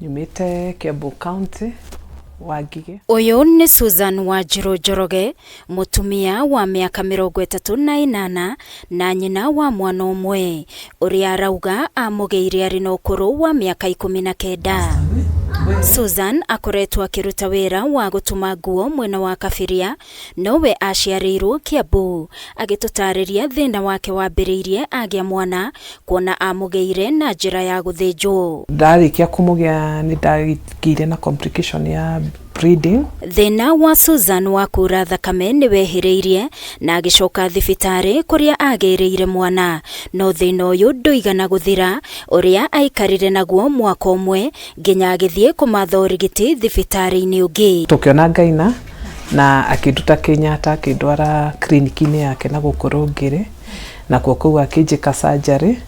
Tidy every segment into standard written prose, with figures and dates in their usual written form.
Nyumĩte Kiambu County, Wangigĩ. Ũyũ nĩ Susan Wanjirũ Njoroge, mũtumia wa mĩaka 38 na nyina wa mwana ũmwe, ũrĩa arauga amũgĩire arĩ na ũkũrũ wa mĩaka 19. Susan akoretwo akĩruta wĩra wa gũtuma nguo mwena wa Kabiria, nowe aciarĩirwo Kiambu. Agĩtũtarĩria thĩna wake wambĩrĩirie agĩa mwana, kuona amũgĩire na njĩra ya gũthĩnjwo. Ndarĩkia kũmũgĩa nĩ ndagĩire na complication ya bleeding. Thĩna wa Susan wa kura thakame nĩ wehĩrĩirie na agĩcoka thibitarĩ kũrĩa agĩrĩire mwana, no thĩna ũyũ ndũigana gũthira, ũrĩa aikarire naguo mwaka ũmwe nginya agĩthiĩ kũmatha ũrigiti thibitarĩ-inĩ ũngĩ. Tũkĩona Ngaina na akĩnduta Kenyatta, akĩndwara clinic-inĩ yake na gũkũ Rũngĩrĩ, nakuo kũu akĩnjĩka surgery.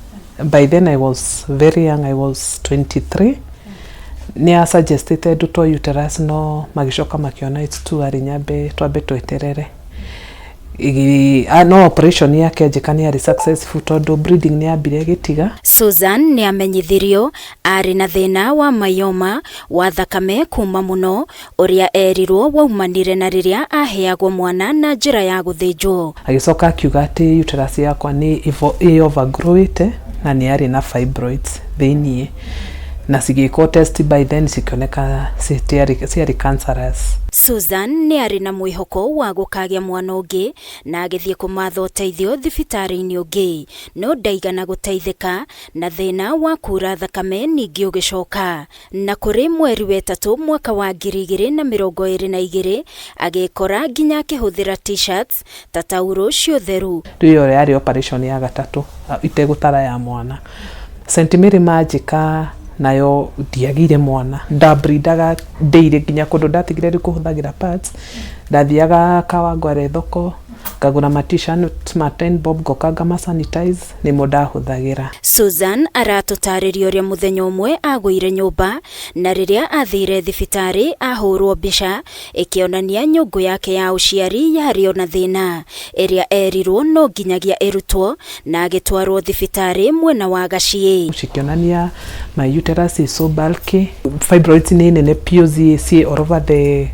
By then I was very young, I was 23. Nĩ suggestĩte ndutwo uterus, no magĩcoka makĩona it's too early, nyambe twambe tweterere. No operation yake anjĩka nĩ yarĩ successful tondũ bleeding nĩ yambire ĩgĩtiga. Susan nĩ amenyithirio arĩ na thĩna wa myoma wa thakame kuma mũno, ũrĩa erirwo waumanire na rĩrĩa aheagwo mwana na njĩra ya gũthĩnjwo. Agĩcoka akiuga atĩ uterus yakwa nĩ ĩ overgrowĩte na nĩ yarĩ na fibroids thĩiniĩ, na cigĩkwo test by then cikĩoneka ciarĩ cancerous. Susan nĩ arĩ na mwĩhoko wa gũkagĩa mwana ũngĩ na agĩthiĩ kũmatha ũteithio thibitarĩ-inĩ ũngĩ, no ndaigana gũteithĩka na thĩna wa kura thakame ningĩ ũgĩcoka. Na kũrĩ mweri wetatũ mwaka wa 2022 agĩkora nginya akĩhũthĩra t-shirts ta taurũ cia ũtheru. Rĩu ĩyo yarĩ operation ya gatatũ itegũtara ya mwana. St Mary manjĩka nayo ndiagĩire mwana, ndableedaga daily nginya kũndũ ndatigire rĩu kũhũthagĩra pads. Ndathiaga Kawangware thoko ngagũra ma t-shirt ma 10 bob, ngoka ngama sanitize, nĩmo ndahũthagĩra. Susan aratũtarĩria ũrĩa mũthenya ũmwe agũire nyũmba na rĩrĩa athire thibitarĩ ahũrwo mbica ĩkĩonania nyũngũ yake ya ũciari yarĩ ona thĩna, ĩrĩa erirwo no nginyagia ĩrutwo, na agĩtwarwo thibitarĩ mwena wa Gaciĩ. Cikĩonania my uterus is so bulky, fibroids nĩ nene biũ, ciĩ all over the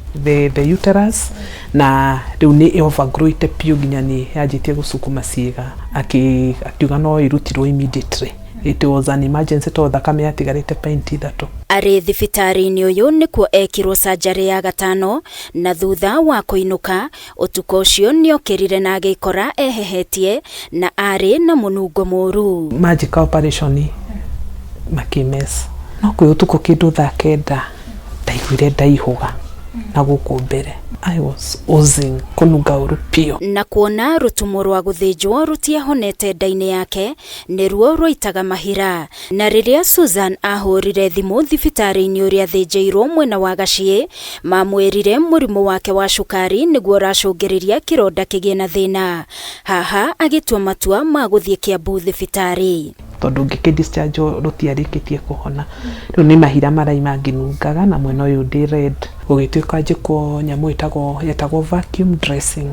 uterus, na rĩu nĩ overgrowĩte biũ nginya nĩ yanjĩtie gũcukuma ciĩga. Akiuga no ĩrutirwo immediately. It was an emergency tondũ thakame yatigarĩte pint 3. Arĩ thibitarĩ-inĩ ũyũ nĩkuo ekirwo surgery ya gatano, na thutha wa kũinũka ũtukũ ũcio nĩokĩrire na agĩkora ehehetie na arĩ na mũnungo mũru. Manjĩka operation makĩmess, no kwĩ ũtukũ kĩndũ thaa 9 ndaiguire ndaihũga na gũkũ mbere. I was oozing, kũnunga ũru biũ. Na kuona rũtumo rwa gũthĩnjwo rũtiahonete nda-inĩ yake, nĩruo rwaitaga mahira. Na rĩrĩa Susan ahũrire thimũ thibitarĩ-inĩ ũrĩa athĩnjĩirwo mwena wa Gaciĩ, mamwĩrire mũrimũ wake wa cukari nĩguo ũracũngĩrĩria kĩronda kĩgĩe na thĩna. Haha agĩtua matua ma gũthiĩ Kiambu thibitarĩ. Tondũ ngĩkĩ discharge rũtiarĩkĩtie kũhona, rĩu nĩ mahira maraima ngĩnungaga na mwena ũyũ ndĩ red. Gũgĩtuĩka njĩkwo nyamũ yetagwo vacuum dressing.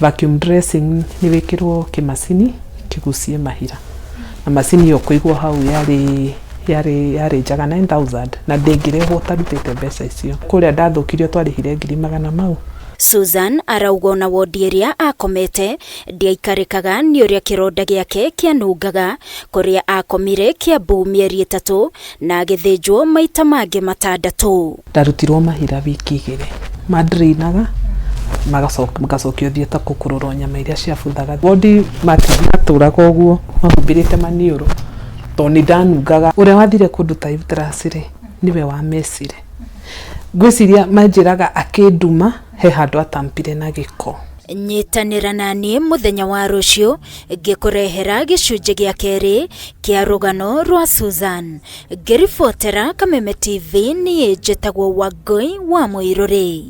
Vacuum dressing nĩ wĩkĩrwo kĩmacini kĩgucie mahira, na macini ĩyo kũigwo hau yarĩ njega 9000, na ndĩngĩrehwo ũtarutĩte mbeca icio. Kũrĩa ndathũkirio twarĩhire ngiri magana mau. Susan arauga ona wondi ĩrĩa akomete ndĩaikarĩkaga nĩ ũrĩa kĩronda gĩake kĩanungaga, kũrĩa akomire Kiambu mĩeri 3 na agĩthĩnjwo maita mangĩ 6. Ndarutirwo mahira wiki 2, mandrainaga magacokio thieta kũkũrũrwo nyama iria ciabuthaga. Wondi matũraga ũguo mahumbĩrĩte maniũrũ tondũ nĩ ndanungaga. Ũrĩa wathire kũnduta uterus rĩ, nĩwe wamecire. Ngwĩciria manjĩraga akĩnduma he handũ atampire na gĩko. Nyitanĩra na niĩ mũthenya wa rũciũ ngĩkũrehera gĩcunjĩ gĩa kerĩ kĩa rũgano rwa Susan. Ngĩribotera Kameme TV, niĩ njĩtagwo Wangũi wa Mũirũrĩ.